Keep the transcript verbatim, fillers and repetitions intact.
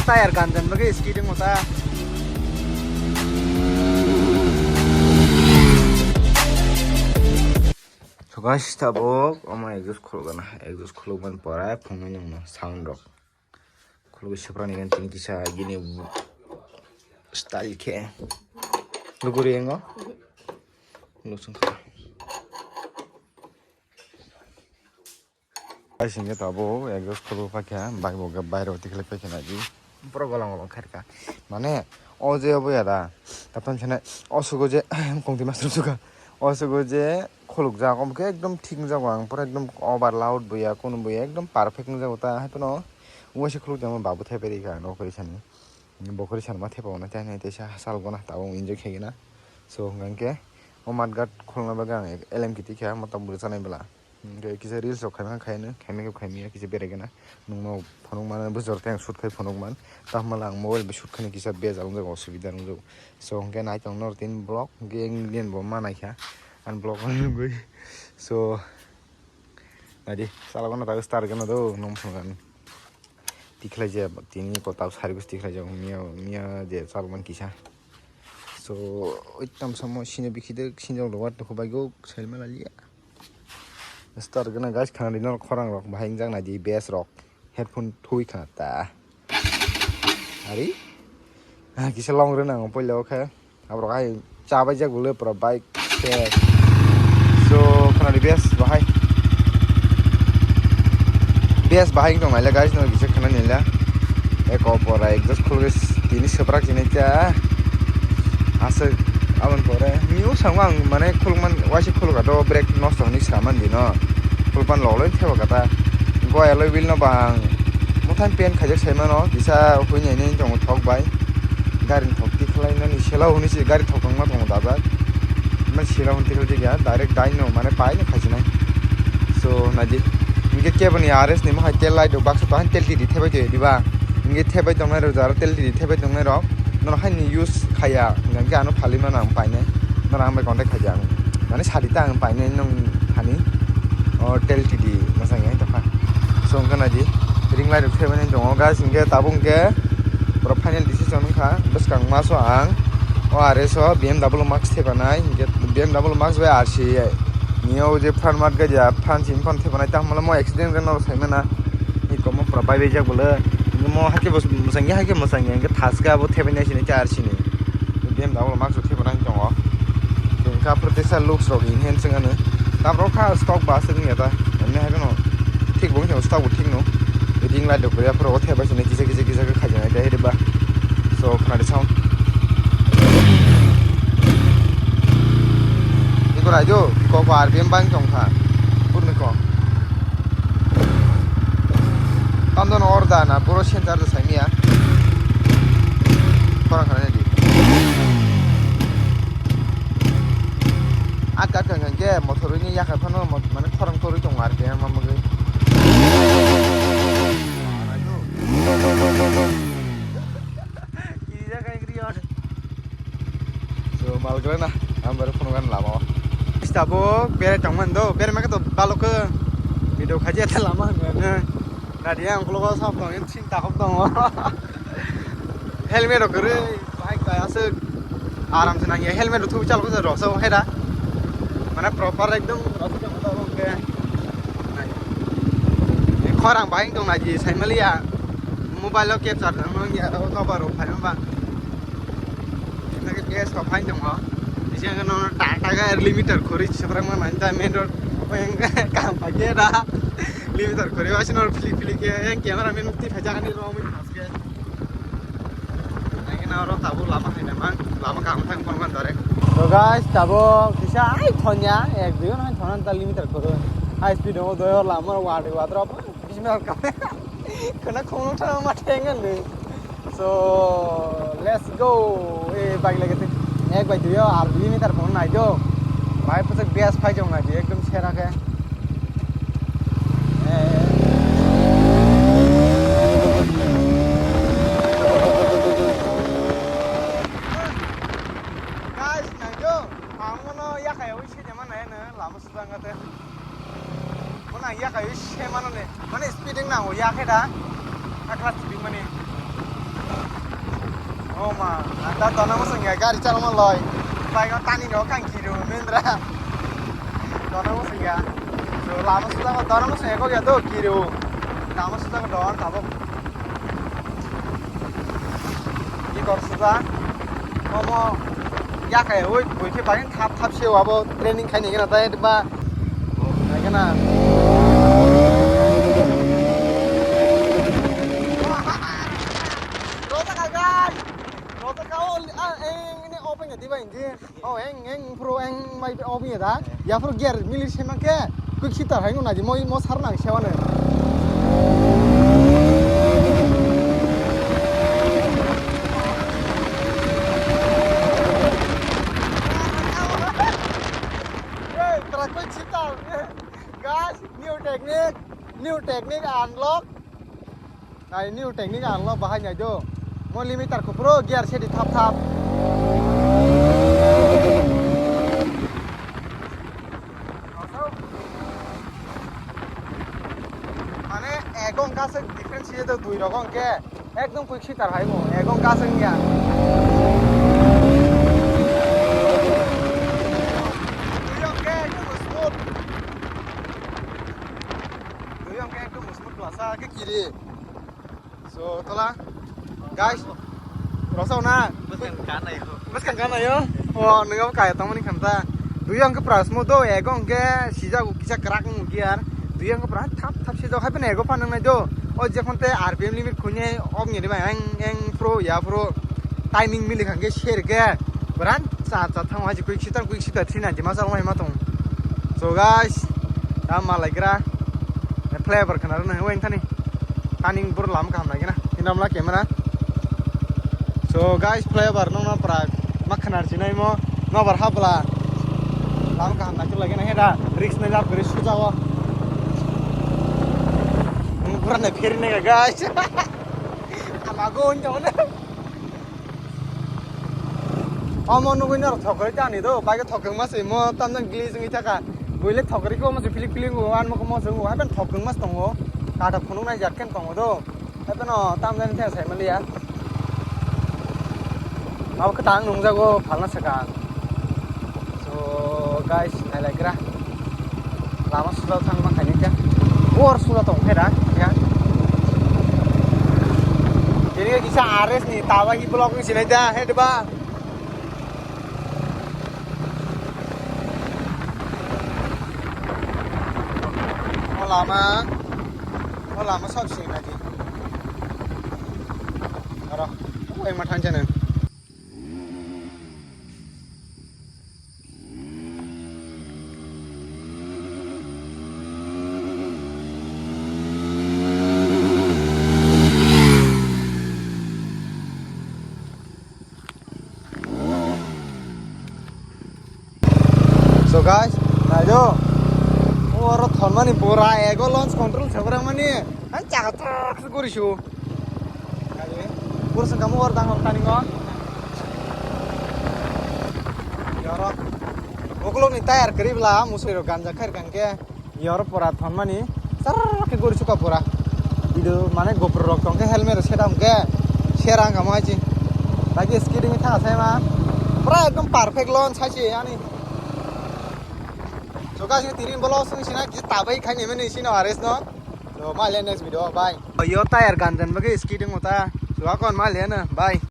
Tayar ganjan bagwi skidding ota. So guys, tabuk omo exhaust khulukgana, exhaust khulukmani pore phungnai nangno sound rok. Khulugwi swprakni gan tin kisa gini style khe. Luguri engo. Lusung kha. Guys, hingke tabuk exhaust khuluk paikha, bike bo bairo tikhlai paikha naidi. Borok golong golong khairokha. Mane, o je obo ya da. Tapan sene, o sugo je, kongti masuk suka. O sugo je, khulukjak, omo khe ekdom thik wngjago ang, pura ekdom over loud bo ya, kunu bo ya, ekdom perfect wngjago ta. Haiphano, waisa khulukjakma babu thaipai rikha ang, nokori sani. Bokori sanma thepa wana chai nai teisa sal gona tabuk enjoy khaigena. So, hwnkha khe o mudguard khulna bagwi ang L M K tikha, mota bwrwi chanai bwla. Hwnkhe kisa reels rok khaimani khaino, khaimani khaimya kisa beraigena. Nwngno phunukmano bwsajak tei ang shoot khai phunukman. Tamhala ang mobile bai shoot khaina kisa bejal wngjago, osubida wngjago. So, hwnkhe naitongno tini vlog, hwnkhe Indian bo ma naikha. Ang vlog nugwi. So, naidi, sala gana tago start gana do, nong phunukani. Tikhlaijak, tini kotal service tikhlaijak, miya, miya je chalokmani kisa. So, oi tamsamo sini bikhide, sini rok lobar tongkho baigo, selma lalia. Start gana guys, khana rino khorang rok, bahai wngjak naidi, bass rok, headphone thui khana ta. Ari? Ah, kisa long rina ang poila o khe. Aborok hai chabaijak bwle pura bike se. So, khwnadi base bahai. Base bahai wngtong naile guys, no kisa khwnani le. Eko pora exhaust khulwi tini swprak sini cha. Aswk aboni pore. Mio sango ang mane khulukman waisa khulukha do brake nosto hwnwi saman dino. Khulukman loloi thebo kata. Go alloy wheel no bang. Muthang paint khaijak saimano. Kisa hwnwi nainai tongo thok bai. Gari ni thok tikhlai nani sela hwnwi se gari thok wngma tongo dajak. Mane sela hwn tikhlai ya direct dai no mane pai no khaijinai. So naidi. Hingke kebo ni R S ni mohai tel light rok baksa to hain tel tidi thebai to diba. Hingke thebai tongnai rok jara tel tidi thebai tongnai rok. Nono haini use khaya hingke ano phali mano ang painai. Nono ang bai contact khaidi ang. Mane sadi ta ang painai nung hani. O tel tidi masang yang tokha. So hingke naidi. Ring light rok thebai nai tongo guys hingke tabuk hingke. Boro final decision wngkha bwskang maso ang o R S o B M W Max thepanai hingke B M W Max bai R C nio je phan mat gaja phan sim phan thepanai tamo mo accident gano saimana iko mo pura bai bai jak bole mo hake bos musang ya hake musang ya hingke thaska bo thepanai sini char sini B M W Max bo thepanai tongo hingke aphuru tesa looks rok enhance wngano tabro kha stock ba aswk wngya ta emne hake no thik bo wngya stock bo thik no ring light rok ya phuru o thepai sini kisa kisa kisa khe khaijana dai riba. So khwnadi sound. Iko raido ko ko R P M bang tong kha. Purni ko. Tamdo no orda na boro center da saimiya. Khorang khana di. Atka atka hwnkhe mothoruni yakha phano mot-, mane khorang torwi tongo R P M mamagwi. So, malgrana, ang baru phunukgani lama o. Tabuk berai tongmani do, berai maka to balok khe video khaji eta lama hwnwi. Nadi ang ulo sap tong, sing takhok tongo. Helmet rok kwrwi, bike bai aswk aram se nangya, helmet rok thubi chalo khe roksa o khe da. Mane proper ekdom roksa o khe. Khorang bai tong nai di sai maliya. Mobile o capture nang ya o cover o phai ba. Nake gas ko phai tong o. Isi ang no ta ta ga limiter khori sibra ma nai ta main road. Kam pa ke da. Limiter khori wa sino phili phili ke yang camera man ti phaja ani ro mi. Nangina oro tabuk lama hai naman, lama kaham thang phone man direct. So guys, tabuk kisa ai thonya, ek dui hai thonan ta limiter khoro. High speed ho doyo lama wadi wadro apa? Bismillah kame. Kena khono thang ma thengan ni. So let's go. Eh bike lagi tu. Ek bai dui ar limiter phone nai do. Bai pasal bias phai jong nai ekdom sera ke. Guys, naido, ang mano yakhai oi se jama nai na lama sujang ate. Mano ang yakhai oi se mano ne, mane speeding nango yakhe da, akla speeding mane. Oh ma, ang ta dona mo sengya gari chalo mo loi. Bai ko tani no kang kiru mendra. Dona mo sengya. So lama suda ko dona mo sengya ko ya do kiru. Lama suda ko don tabo. Ki kor suda. Mo mo ya kai oi boi ke bai thap thap se wabo training khai ni gana tai ba. Khai gana. Rota ka gai. Rota ka o, ah, eng, ini open ya diba inji. Oh, eng, eng, pro, eng, mai open ya da. Ya pro gear milir se mangke. Quick shifter hai nuna ji, mo, mo sar nang se wane. Hey, tara quick shifter. Guys, new technique, new technique unlock. Nai new technique ang lo bahai nai do. Mo limiter ko pro gear sedi thap thap. Mane ekong kasek difference ye do dui rokong ke. Ekdom quick shifter hai mo. Ekong kasek ya. Dui rok ke ekdom smooth. Dui rok ke ekdom smooth klasa ke kiri. So, tola, guys, rosao na? Bwskang kana yo. Bwskang kana yo? O, nwngo kaya tongmani khamta. Dui ang ke pura smooth do, ego ang ke sijak kisa krak mo gear. Dui ang ke pura thap thap sijak, hai pene ego phan nang nai do. O je phone te R P M limit khunye, ob ngeni bai, eng, eng, pro, ya, pro. Timing mili khang ke share ke. Bran, cha, cha, thang, hai, quick shifter, quick shifter, three ninety, ma, cha, ma, ma, tong. So, guys, ta malai gra. Flavor khna rwna, weng thani. Taning bor lam kaham lagi na. Hinam la camera. So guys, flyover nong no pra ma khnar chinai mo no bar habla. Lam kaham na lagi na heda risk na jar kuri suja o. Pura na phiri ne guys. Ama go on jone. Omo nugui nor thokri tani do, bai thokri ma se mo tamjang gili jingwi thaka. Buile thokri ko mo se philik philik ngo an mo ko mo se ngo haben thokri mas tongo. Kata phunuk nai jak ken tongo do. Haibeno tam jani thai sai maliya. Abo kwtang nungjago phalna swkang. So guys, nailaigra. Lama suda thang ma khaini khe. Bor suda tong khe da ya. Tini kisa R S ni tawa hi block ni sinai da he ba. O lama, o lama sok sini lagi. Aro, o yang matang channel. So guys, nai do. Oro thonmani pura ego launch control sebrang mani. Hai chaka trak se guri su. Pura sengkamo oro dang taningo. Yoro. Okolog ni tire kwrwi bla musoi rok ganja khair kangke. Yor pura thonmani sar khe guri suka pura. Video mane GoPro rok tong khe helmet rok setam khe serang kamo hai chi. Lagi skidding tha sai ma. Pura ekdom perfect launch hai chi ani. So guys, tini vlog sung sina ki tabai khai ni mani sino ares no. So ma le next video bye. Yo tire ganjan bagi skidding uta. So akon ma le na bye.